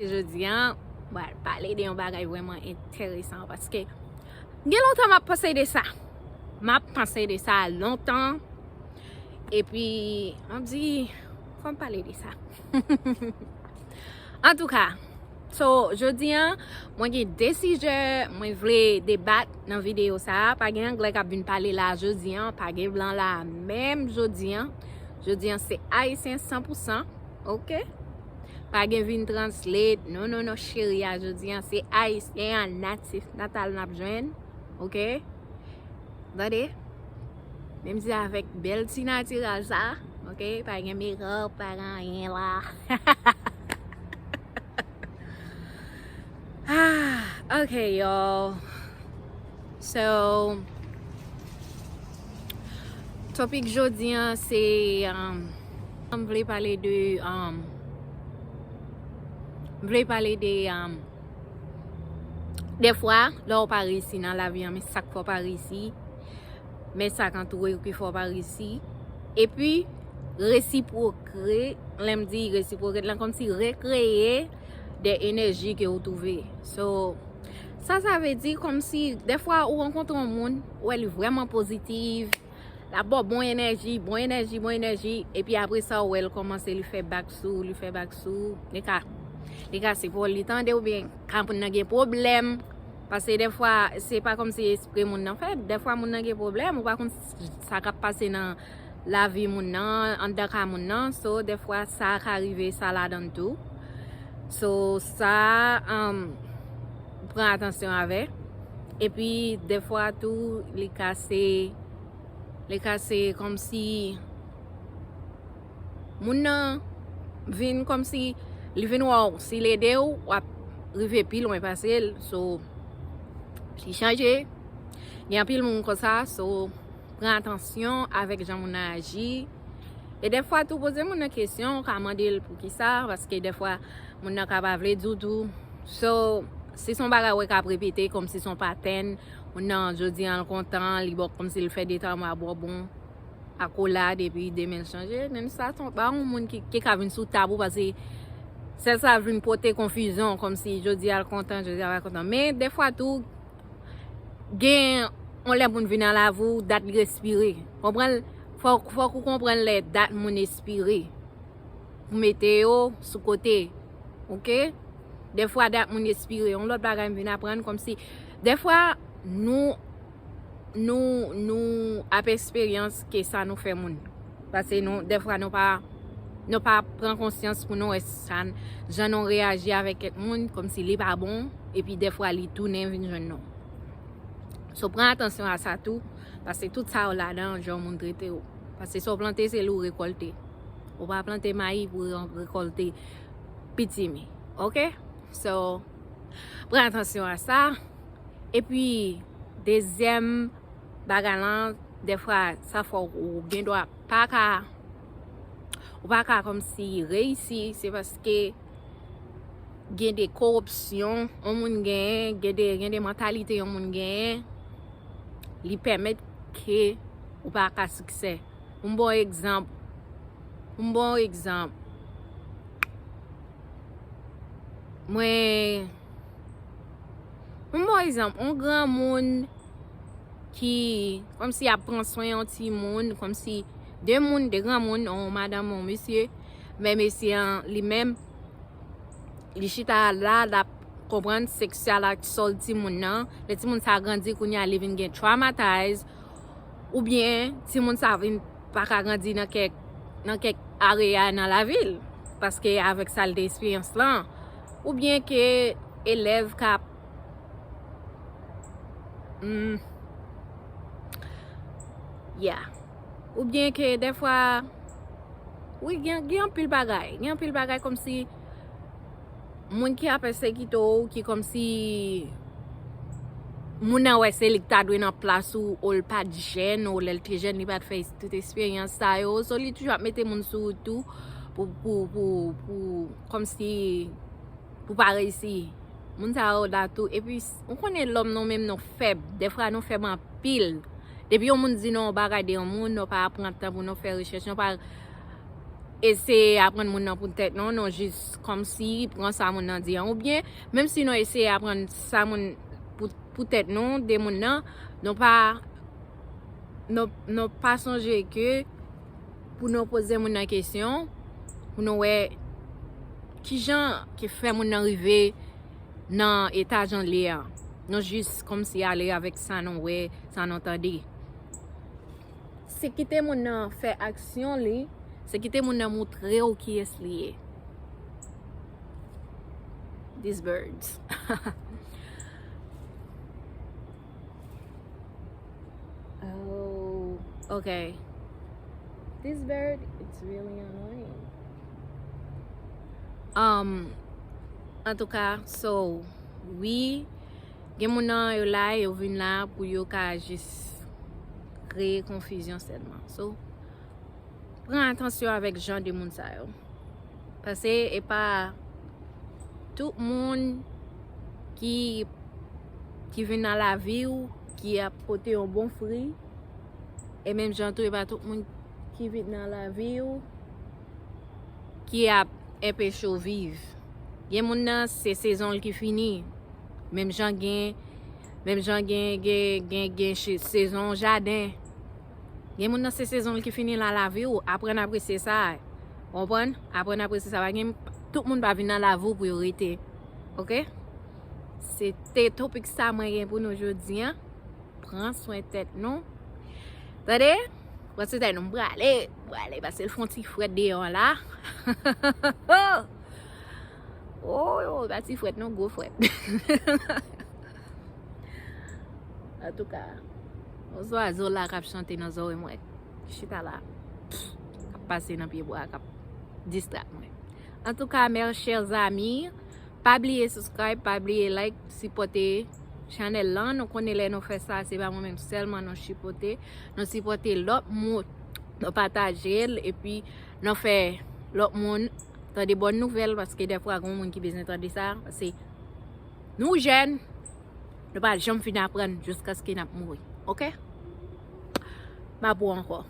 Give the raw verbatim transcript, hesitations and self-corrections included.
Jodi a, mwen pral pale de yon bagay vrèman enteresan paske gen lontan m ap panse de sa. M ap panse de sa lontan. Epi, m ap di, fò m pale de sa. Antouka, so, jodi a, mwen gen de sijè mwen vle debat nan videyo sa a. Pa gen anglè k ap vin pale la jodi a, pa gen blan la menm jodi a. Jodi a, se ayisyen san pou san, oke? Pa gen vin translate. Non, non, non, cheri a, jodi a, se ayisyen an natif natal n ap jwenn, oke? Tande? Menm si avèk bèl ti natiral sa, oke? Pa gen makeup, pa gen anyen la. Ah, ok, y'all. So, topic jodi a, se, um, m vle pale de, um, m vle pale de, um, dèfwa, lè w pa reyisi nan lavi a, men sa k fè w pa reyisi, men sa k antoure w ki fè w pa reyisi. Epi, resipwoke, lè m di resipwoke, lan kòmsi rekreye de enèji ke w twouve. So, sa, sa vle di kòmsi, dèfwa, ou rankontre yon moun, ou wè li vrèman pozitif, l ap ba w bon enèji, bon enèji, bon enèji, epi apre sa, ou wè l kòmanse, li fè bak sou, li fè bak sou, li ka, li ka se pou li tande, oubyen ka moun nan gen pwoblèm, paske dèfwa, se pa kòmsi espre moun nan fèb, dèfwa moun nan gen pwoblèm, ou pa konn sa k ap pase nan lavi moun nan, anndan ka moun nan, so, dèfwa, sa ka rive, sa ladan tou. So, sa, um, pran atansyon avè. Epi, dèfwa tou, li ka se, li ka se kòmsi moun nan vin kòmsi li vin wè w, si l ede w, w ap rive pi lwen pase l. So, li chanje. Gen anpil moun konsa, so, pran atansyon avèk jan moun nan aji. E dèfwa tou poze moun nan kesyon, ou ka mande l poukisa, paske dèfwa moun nan ka pa vle di w tou. So, si se yon bagay ou wè k ap repete, kòmsi se yon patèn, moun nan jodi a l kontan, li ba w kòmsi l fè de twa mwa ba w bon akolad, epi demen l chanje, menm sa se yon, pa yon moun ki, ki ka vin sou tab ou, paske sèl sa vin pote konfizyon, kòmsi jodi a l kontan, jodi a l pa kontan. Men dèfwa tou, gen yon lè moun vin nan lavi w, dat li respire. Konprann? Fòk, fòk ou konprann lè dat moun espire pou mete yo sou kote. Oke? Dèfwa dat moun espire. Yon lòt bagay m vin aprann kòmsi dèfwa nou, nou, nou ap eksperyans ke sa nou fè moun. Paske nou, dèfwa nou pa, nou pa pran konsyans pou nou wè sa, jan nou reyaji avèk kèk moun, kòmsi li pa bon, epi dèfwa li tounen vin jwenn nou. So, pran atansyon a sa tou, paske tout sa yo ladan, jan yon moun trete w. Paske sa w plante, se li w rekòlte. Ou pa plante mayi pou re-, rekòlte pitimi. Oke? So, pran atansyon a sa. Epi, dezyèm bagay lan, dèfwa, sa fè w gen dwa pa ka, ou pa ka kòmsi reyisi, se paske gen de koripsyon yon moun genyen, gen de, gen de mantalite yon moun genyen, li pèmèt ke ou pa ka siksè. M ba w egzanp. M ba w egzanp. Mwen, m ba w egzanp, yon granmoun ki, kòmsi ap pran swen yon timoun, kòmsi de moun, de granmoun, yon madanm, yon mesye, men mesye an, li menm, li chita la, l ap konprann seksyal ak sòl timoun nan. Lè timoun sa grandi, kounye a, li vin gen traumatize, oubyen timoun sa vin pa ka grandi nan kèk, nan kèk areya nan lavi l, paske avèk sa l te eksperyans lan, oubyen ke elèv k ap, hmm, yeah, oubyen ke dèfwa, wi, gen, gen anpil bagay, gen anpil bagay kòmsi moun ki ap pèsekite w, ki kòmsi moun nan wè se li k ta dwe nan plas ou, ou l pa t jèn, ou lè l te jèn, li pa t fè tout eksperyans sa yo. So, li toujou ap mete moun sou wout tou pou, pou, pou, pou, kòmsi, pou pa reyisi. Moun sa yo la tou. Epi, s-, ou konnen lòm nou menm nou fèb. Dèfwa nou fèb anpil. Depi yon moun di nou yon bagay de yon moun, nou pa pran tan pou nou fè rechèch, nou pa eseye aprann moun nan pou tèt nou, nou jis kòmsi pran sa moun nan di an, oubyen menm si nou eseye aprann sa moun pou, pou tèt nou de moun nan, nou pa nou, nou pa sonje ke pou nou poze moun nan kesyon, pou nou wè kijan ki fè moun nan rive nan eta jan li ye a. Nou jis kòmsi ale avèk sa nou wè, sa nou tande. Se kite moun nan fè aksyon li, se kite moun nan montre w kiyès li ye. These birds. Oh, okay. This bird, it's really annoying. Um, antouka, so, wi, gen moun nan yo la, yo vin la pou yo ka jis kreye konfizyon sèlman. So, pran atansyon avèk jan de moun sa yo. Paske e pa tout moun ki, ki vin nan lavi w ki ap pote yon bon fri. E menm jan tou, e pa tout moun ki vin nan lavi w ki ap enpeche w viv. Gen moun nan, se sezon l ki fini. Menm jan gen, menm jan gen, gen, gen, gen che-, sezon jaden. Gen moun nan, se sezon l ki fini nan lavi w. Aprann apresye sa. Konprann? Aprann apresye sa. Pa gen, tout moun pa vin nan lavi w pou yo rete. Oke? Se te topik sa mwen gen pou nou jodi a. Pran swen tèt nou. Tande? Pran swen tèt nou. M prale, m prale, paske l fè yon ti frèt deyò a la. Oh, oh, pa ti frèt non, gwo frèt. Antouka, yon zwazo la k ap chante nan zòrèy mwen. Chita la. K ap pase nan pyebwa, k ap distrak mwen. Antouka, mes chers amis, pa bliye subscribe, pa bliye like, sipòte chanèl lan. Nou konnen lè nou fè sa, se pa mwen menm sèlman nou sipòte. Nou sipòte lòt moun, nou pataje l, epi nou fè lòt moun tande bòn nouvèl, paske dèfwa gen moun ki bezwen tande sa. Paske nou jèn, nou pa janm fin aprann jiskaske n ap mouri. Oke? M ap wè w ankò.